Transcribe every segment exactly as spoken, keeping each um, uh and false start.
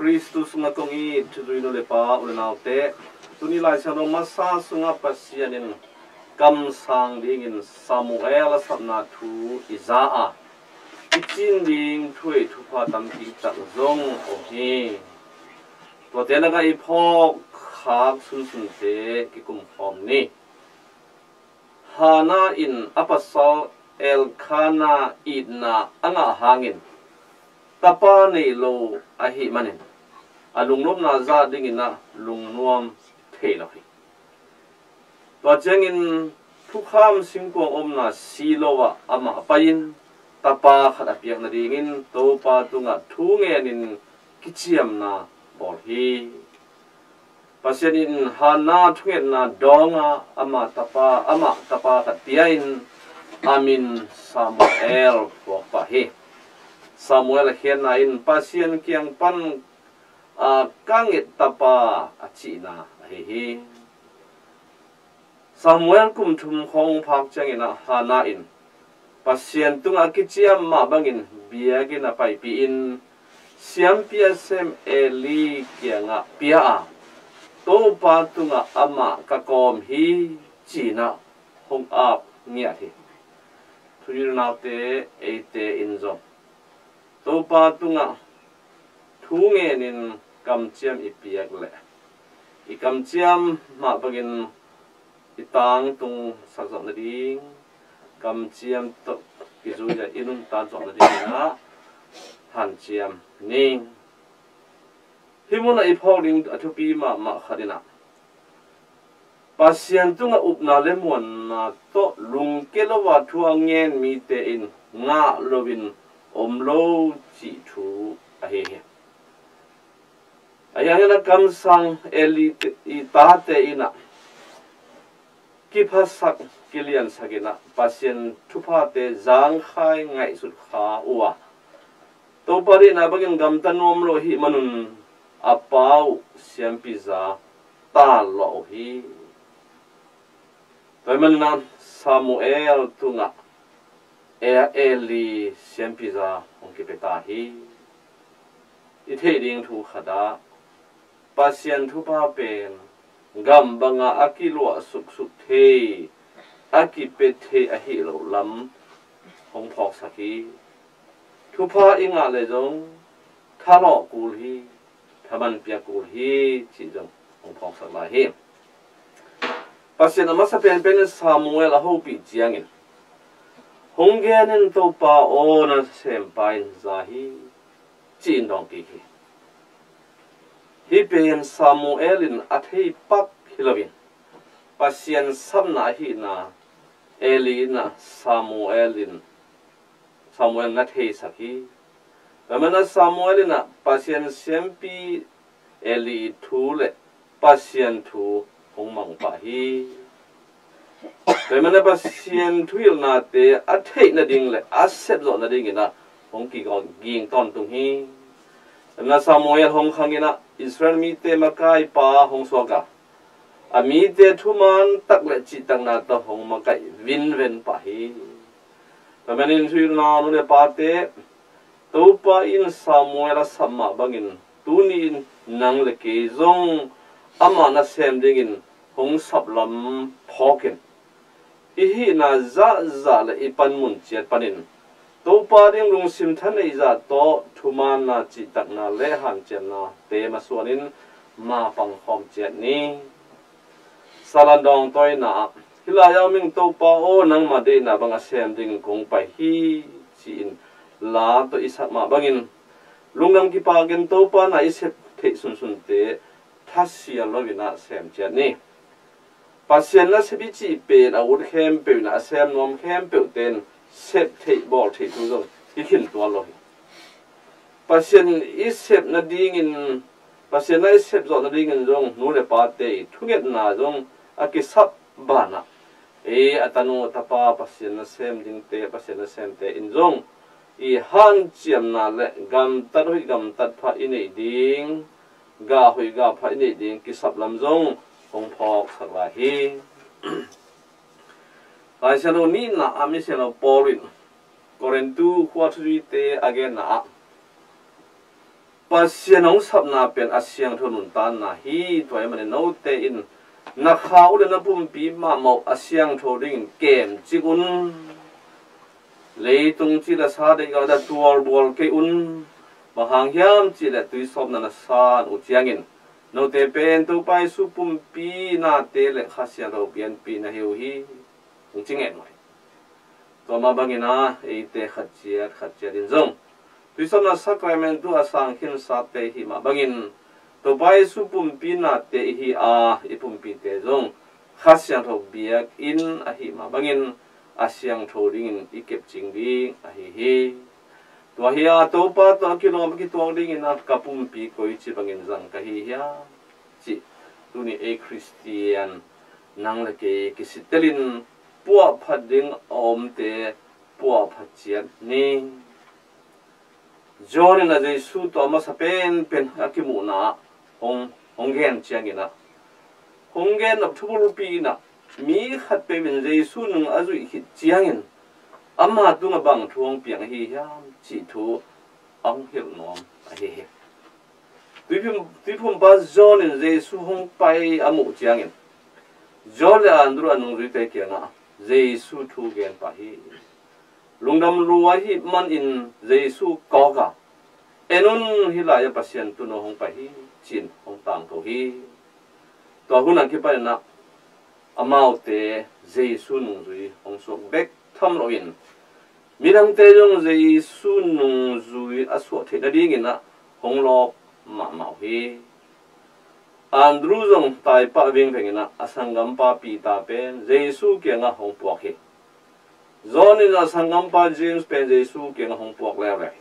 Khristu sungah kong it thuzui nu le pa, u le naute, tuni Lai Siangtho masa sungah Pasian in kamsang dingin Samuel a sapna thu i za a, i cin ding thu ei thupha tampi tak zong om hi. Tuate lakah i phawk khak sunsunte kikum khawm ni. Hannah in a pasal Elkanah itna a ngah hangin tapa nei lo ahih manin a lungnopna zah dingin ah lungnuam thei lo hi. Tua ciangin thukham singkuang omna Shiloh ah amah pai-in tapa khat a piak nadingin Topa tungah thu ngenin kiciamna bawl hi. Pasian in Hannah thungetna dawngah amah tapa, amah tapa khat pia-in a min Samuel phuak pah hi. Samuel a khiatna in Pasian kiang pan a ka nget tapa a cihna ahi hi. Samuel kum thum khawng phak ciangin ah Hannah in Pasian tungah a kiciam mah bangin biakinn a paipih in siampi a sem Eli kiangah pia a, Topa tungah amah ka kawm hi, ci-in ah hong ap ngiat hi. Thuzui nu le pa, eite in zong Topa tungah thu ngenin kamciam i piak leh i kamciam mah bangin i tangtung sak zawh nading, kamciam tawh kizui-a i nuntak zawh nadingin ah hanciam ni. Hih munah i phawk ding a thupi mahmah khat in ah Pasian tungah upna le muanna tawh lungkia lo-a thu a ngen mite in ngah loin om lo cih thu ahi hi. Ahi hangin a kamsang Eli te, i tate in ah kiphasak, kiliansak in ah Pasian thuphate zangkhai ngaihsut kha uh a, Topa deihna bangin gamta nuam lo ahih manun a pa uh siampi za tallawh uh hi. Tua ahih manin ah Samuel tungah E-, Eli siampi za hong kipia ta hi. I theih ding thu khat ah Pasian thupha pen gam bangah a kiluah suksuk thei, a kipia thei ahi lo lam hong phawksak hi. Thupha i ngah leh zong thalawh kul hi, thaman pia kul hi, cih zong hong phawksak lai hi. Pasian a masa penpen in Samuel a hopih ciangin hong gen in, Topa aw, na sempa in za hi, ci-in dawng kik hi. Hih pen Samuel in a thei pak hi loin Pasian sapna ahihna Eli in ah Samuel in, Samuel na theisak hi. Tua ahih manin ah Samuel in ah Pasian siampi Eli thu le Pasian thu hong mang pah hi. Tua ahih manin ah Pasian thuhilhnate a theih nading le a sep zawh nadingin ah hong kiging tawntung hi. Tua ahih manin ah Samuel hong khangin ah Israel mite makaipa hong suak a, a mite thuman tak le cihtakna tawh hong makaih vinven pah hi. Tua ahih manin thuhilhna nu le pate, Topa in Samuel a sap mah bangin tuni-in nang le kei zong amah nasem dingin hong saplam phawkin, i hihna zahzah le i panmun ciat panin Topa ding lungsim thaneih zah tawh thumaanna, cihtakna le hanciamnate masuanin mapang khawm ciat ni. Salan dawng tawina ah, hih lai-ah om ing, Topa aw, nangmah deihna bang a sem dingin kong pai hi, ci-in la tawh i sak mah bangin lungdam kipakin Topa na i sep theih sunsunte thasial loin ah sem ciat ni. Pasian nasep i cih pen a ut khempeuh in ah a sem nuam khempeuhte in sep theih bawl theih thu zong hi khin tuan lo hi. Pasian in i sep nadingin, Pasian na i sep zawh nadingin zong nu le pate i thungetna zong a kisap banah, ei a tanu a tapa Pasian nasem dingte, Pasian nasemte in zong i hanciamna le gamtat hoih gamtat pha i neih ding, gah hoih gah pha i neih ding kisap lam zong hong phawksak lai hi. Lai Siangtho nihna ah misiangtho Paul in Korintu khua thuzuite a genna ah, Pasian hong sapna pen a siangtho nuntakna hi. Tua ahih manin note in na kha uh le na pumpi mahmah uh a siangtho dingin kemcik un. Leitung cih le sa deih gah le tualbual kei un. Bang hang hiam cih le tuisawpna na san uh ciangin note pen Topa Jesu pumpi nate le Kha Siangtho pianpih na hi uh hi. Hong ci ngen uh hi. Tua mah bangin ah eite khat ciat khat ciat in zong tuisawpna sakramentu a sang khinsate i hih mah bangin Topa Jesu pumpi nate i hi a, i pumpite zong Kha Siangtho biakinn a hih mah bangin a siangtho dingin i kepcing ding ahi hi. Tua hi a, Topa tawh a kilawm a kituak dingin ah ka pumpi koici bangin zang ka hi hiam cih tuni ei Khristian nang le kei kisittelin puahphat ding a omte puahphat ciat ni. John in a Jesu tawh a masa penpen a kimuhna ah hong, hong gen ciangin ah, hong gen nop thubulpi in ah, mi khatpeuh in Jesu nung a zuih khit ciangin ama tungah bang thu hong piang ahi hiam cih thu a hong hilh nuam ahi hi. Tuiphum, tuiphumpa John in Jesu hong pai a muh ciangin John le Andrew a nungzuite kiangah Jesu thu gen pah hi. Lungdam lua ahih manin Jesu kawk a, "En un, hih lai-ah Pasian Tuuno hong pai hi," ci-in hong tangko hi. Tua hun a kipanin ah amaute Jesu nungzui hong suak bek tham loin midangte zong Jesu nungzui a suah theih nadingin ah hong lawp mahmah uh hi. Andrew zong taipah vingvengin ah a sanggampa Peter pen Jesu kiangah hong puak hi. John in a sanggampa James pen Jesu kiangah hong puak leuleu hi.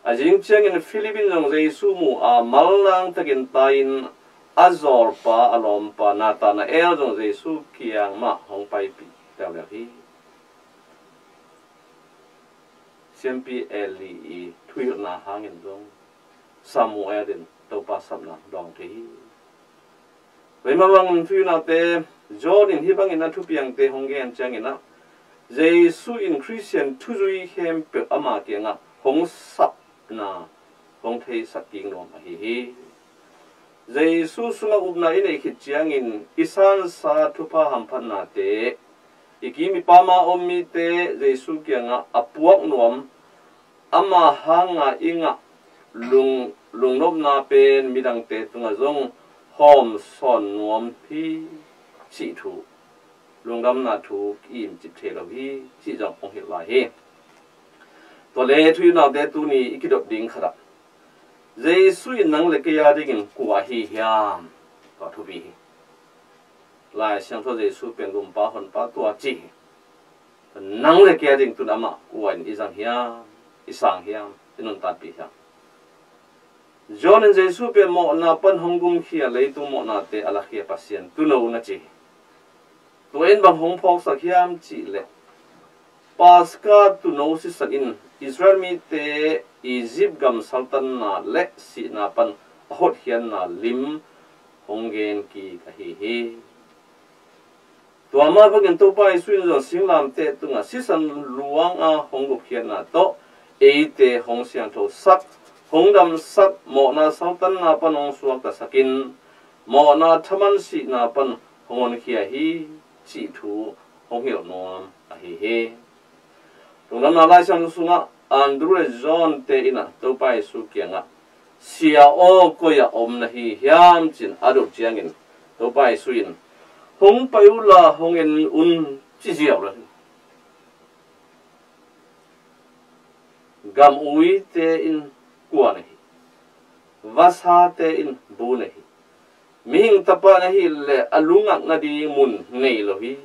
A zing ciangin Philip in zong Jesu mu a, mallang takin tai-in a zawlpa, a lawmpa Nathanael zong Jesu kiang mah hong paipih leuleu hi. Siampi Eli i thuhilhna hangin zong Samuel in Topa sapna dawng thei hi. Tua mah bangin, ute naute, John in hih bangin a thupiangte hong gen ciangin ah, Jesu in Khristian thuzui khempeuh ama kiangah hong sapna, hong theisak kik nuam ahi hi. Jesu sungah upna i neih khit ciangin i sansa thupha hamphatnate, i kim i pam a om mite Jesu kiangah a puak nuam, ama hanga i ngah lung, lungnopna pen midangte tungah zong hawmsawn nuam hi cih thu, lungdamna thu ki-imcip thei lo hi cih zong hong hilh lai hi. Tua le, ute naute, tuni i kidop ding khatah Jesu in nang le kei a dingin kua ahi hiam? Tua thupi hi. Lai Siangtho Jesu pen gumpa honpa tua ci hi. Nang le kei a ding tun amah kua in i zang hiam, i sang hiam, i nuntakpih hiam? John in Jesu pen mawhna pan hong gumkhia, leitung mawhnate a lakhia Pasian Tuuno na ci hi. Tua in bang hong phawksak hiam cih leh, Paska tuuno sisan in Israel mite Egypt gam saltanna le sihna pan a hotkhiatna lim hong gen kik ahi hi. Tua mah bangin Topa Jesu in zong singlamteh tungah sisan luanga hong gupkhiatna tawh eite hong siangthosak, hong damsak, mawhna saltanna pan hong suaktasakin mawhna thaman sihna pan hong honkhia hi cih thu hong hilh nuam ahi hi. Lungdamna Lai Siangtho sungah Andrew le John te in ah Topa Jesu kiangah, "Sia aw, koi ah om na hi hiam?" ci-in a dot ciangin Topa Jesu in, "Hong pai uhla hong en un," ci ziau lo hi. Gam uite in kua na hi, vasate in bu na hi, mihing tapa na hih leh a lungak nading mun nei lo hi,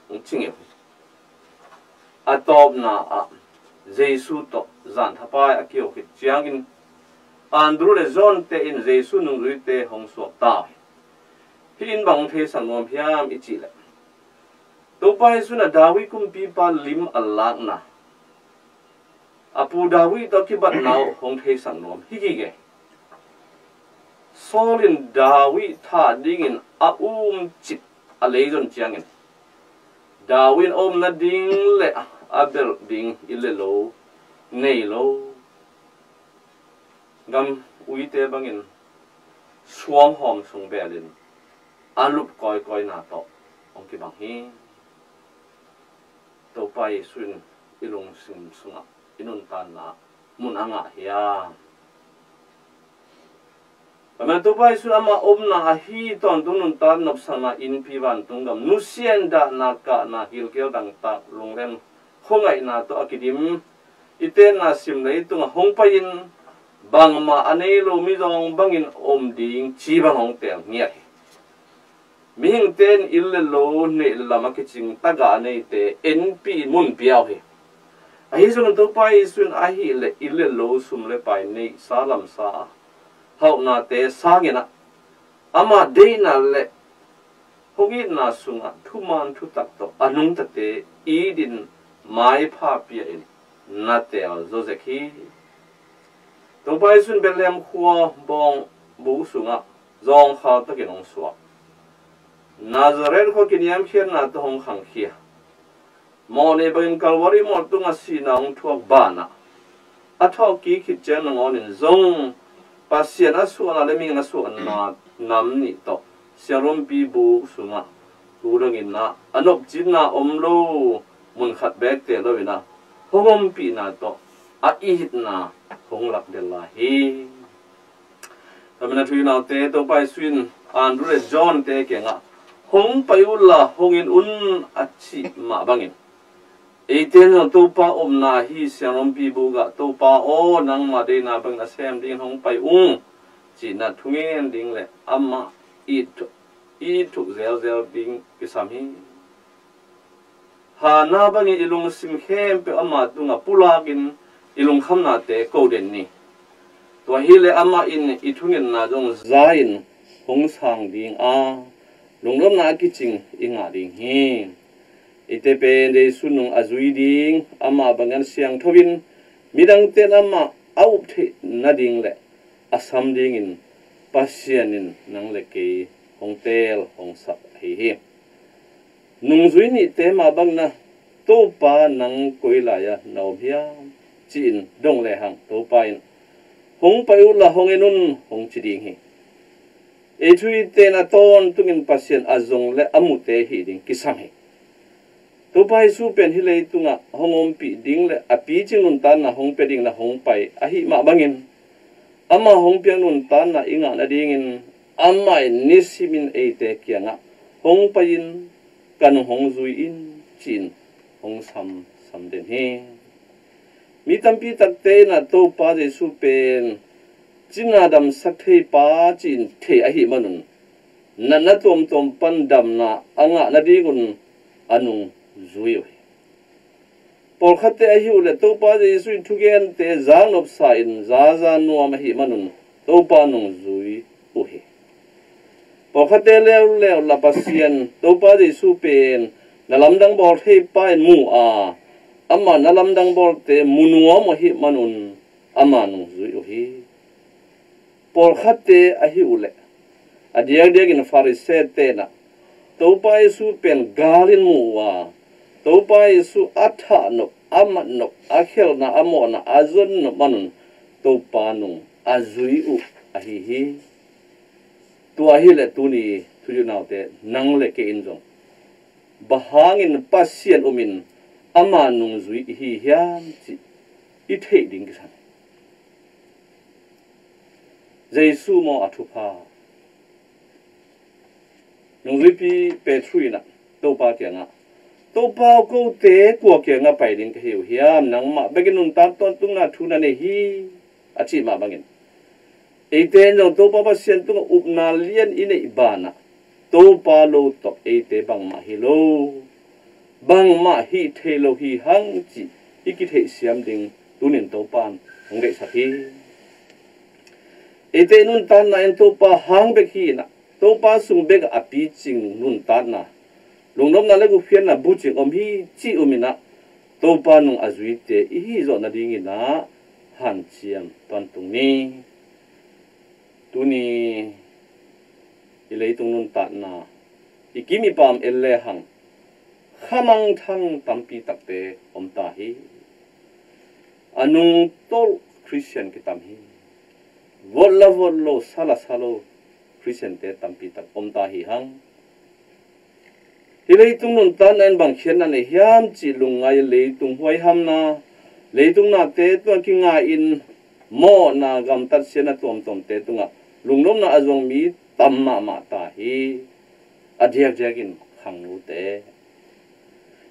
hong ci ngeu hi. A tawpna ah Jesu tawh zan thapai a kihawh khit ciangin Andrew le John te in Jesu nungzuite hong suakta uh hi. Hih in bang hong theisak nuam hiam i cih leh, Topa Jesu in a David kumpipa lim a lakna, a pu David tawh kibatna uh hong theisak nuam hi gige. Saul in David thah dingin a umcip a leizon ciangin David a um nading le a belh ding inn le lo nei lo. gam uite bangin suanghawm sung belin a lup kawikawina tawh hong kibang hi. Topa Jesu in i lungsim sungah i nuntanna mun a ngah hiam? Amen. Topa Jesu in ama omna ahi tawntung nuntak nopsakna, innpi, vantung gam, nusia in dahna, kahna, hilkial dangtak, lunglem khuangaihna tawh a kidim i tenna sim leitungah hong pai-in bangmah a nei lo mizawng bangin om ding ci bang hong teel ngiat hi. Mihingte in inn le lo neih le lam a kicing tagah a neite enpih in mun pia uh hi. Ahi zongin Topa Jesu in ahih leh inn le lo, sum le pai, neihsa lamsa a hauhnate sangin ah ama deihna le hong itna sungah thuman thutak tawh a nungtate itin maipha pia in na teel zawzek hi. Topa Jesu in Bethlehem khua bawng buk sungah zawngkhal takin hong suak. Nazareth khua kiniamkhiatna tawh hong khangkhia. Mawhnei bangin Kalvari mual tungah sihna hong thuak banah a thawhkik khit ciang nangawnin zong Pasian a suahna le mihing a suahna nam nih tawh siangrumpi buk sungah tu dangin ah a nopcitna om lo, mun khat beek teh loin ah hong ompihna tawh a itna hong lakdel lai hi. Tua manin a thu i naute, Topa Jesu in Andrew le John te kiangah hong pai unla hong en un a cih mah bangin eite in zong Topa omna ahi siangrumpi bukah Topa aw, nangma deihna bangin a sem dingin hong pai ung cihna thungen ding le amah i it thuk, i it thuk zelzel ding kisam hi. Hannah bangin i lungsim khempeuh ama tungah pulakin i lungkhamnate ko den ni. Tua hileh amah in i thungetna zong za-in hong sang ding a, lunglawmna a kicing i ngah ding hi. Eite pen Jesu nung a zui ding, amah bangin siangtho in midangte in amah a up theih nading le a sam dingin Pasian in nang le kei hong teel hong sak ahi hi. Nungzui nihte mah bangin ah, Topa, nang koi lai-ah na om hiam, ci-in dong lehang Topa in hong pai unla hong en un hong ci ding hi. Ei thu ite in a tawntungin Pasian a zong le a mute hih ding kisam hi. Topa Jesu pen hih leitungah hong ompih ding le a picing nuntakna hong pia dingin ah hong pai ahih mah bangin, ama hong piak nuntakna i ngah nadingin amah in nisimin eite kiangah hong pai-in, ka nung hong zui in, ci-in hong samsam den hi. Mi tampi takte in ah Topa Jesu pen cina damsak thei pa ci-in thei ahih manun, natna tuamtuam pan damna a ngah nadingun a nung zui uh hi. Pawlkhatte ahi uh leh Topa Jesu i thugente zaknopsa in zaza nuam ahih manun Topa nung zui uh hi. Pawlkhatte leuleu la Pasian Topa Jesu pen na lamdang bawl thei pa in mu a, ama na lamdang bawlte mu nuam uh ahih manun ama nung zui uh hi. Pawlkhatte ahi uh leh a diakdiakin Pharisee-te in ah Topa Jesu pen galin mu uh a, Topa Jesu a thahnop, a matnop, a khelhna, a mawhna a zonnop manun Topa nung a zui uh ahi hi. Tua hileh tuni thu i naute, nang le kei in zong bang hangin Pasian umin ama nung zui i hi hiam cih i theih ding kisam hi. Jesu maw a thupha? Nungzuipi Petru in ah Topa kiangah, Topa aw, kote kua kiangah pai ding ka hi uh hiam? Nangmah bekin nuntak tawntungna thu na nei hi, a cih mah bangin, eite in zong Topa Pasian tungah upna lian i neih banah Topa lo tawh eite bangmah hi lo, bangmah hih thei lo hi hang cih i kitheihsiam ding tunin Topa in hong deihsak hi. Eite i nuntakna in Topa hang bek hi in ah, Topa sung bek a picing nuntakna, lungnopna le gupkhiatna bucing om hi cih um in ah, Topa nung a zuite i hih zawh nadingin ah hanciam tuantung ni. Tuni i leitung nuntakna i kim i pam en lehang khamangthang tampi takte om ta hi. A nungtolh Khristian kitam hi. vot la vot lo, sa la sa lo Khristiante tampi tak om ta hi hang. Hih leitung nuntakna in bang khiatna nei hiam cih lungngai, leitung huaihamna, leitung nate tungah kingai-in mawhna, gamtat siatna tuamtuamte tungah lungnopna a zuang mi tam mahmah ta hi. A diakdiakin khangnute.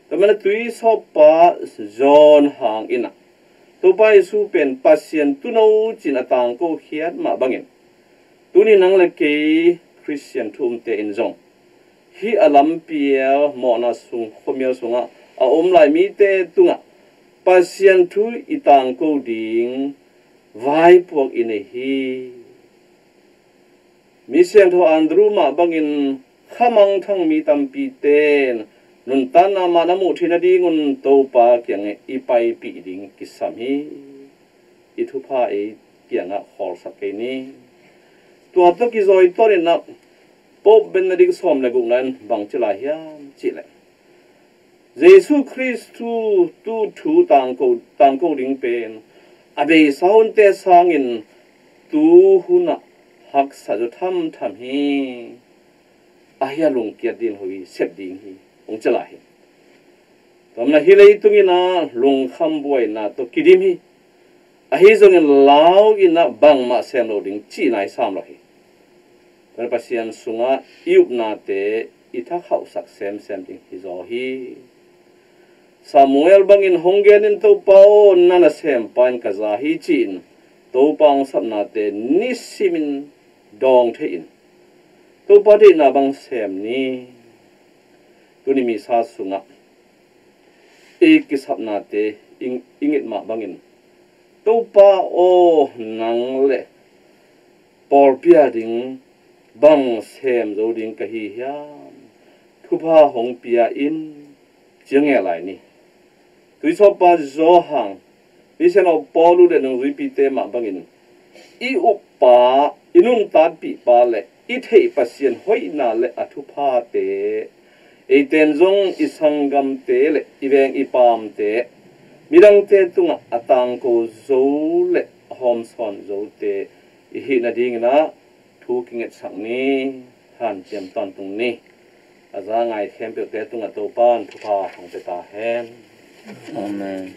Tua manin a tuisawppa John hangin ah, Topa Jesu pen Pasian tuuno ci-in a tangko khiat mah bangin, tuni nang le kei Khristian thu umte in zong hih a lampial mawhna sung, khuamial sungah a om lai mite tungah Pasian thu i tangko ding vaipuak i nei hi. Mi siangtho Andrew mah bangin khamangthang mi tampite in nuntakna man a muh theih nadingun Topa kiangah i paipih ding kisam hi. I thupha ei kiangah khawlsak kei ni. Tua tawh kizawi tawnin ah Pope Benedict sawm le gukna in bang ci lai hiam cih leh, Jesu Khrist thu, tu thu tangko, tangko ding pen a beisa hunte sangin tu hunah haksa zaw thamtham hi. Ahi a lungkiat ding hi, sep ding hi, hong ci lai hi. Tua manin hih leitung in ah lungkham buaina tawh kidim hi. Ahi zongin lau in ah bangmah sem lo ding cihna i sam lo hi. Tua manin Pasian sungah i upnate i thakhauhsak semsem ding hi zaw hi. Samuel bangin hong genin, Topa aw, na nasempa in ka za hi ci-in Topa hong sapnate nisimin dawng thei-in Topa deihna bang sem ni. Tuni misa sungah i kisapnate i, i nget mah bangin, Topa aw, nang le pawlpi a ding bang sem zo ding ka hi hiam? Thupha hong pia in, ci-a ngel lai ni. Tuisawppa Johan, Misiangtho Paulu le nungzuipite mah bangin, i uppa, i nuntakpihpa le i theih Pasian hoihna le a thuphate, eite in zong i sanggamte le i veng i paamte, midangte tungah a tangko zo le a hawmsawn zote i hih nadingin ah thu kingetsak ni. Hanciam tawntung ni. A za ngai khempeuhte tungah Topa in thupha hong pia ta hen. Amen.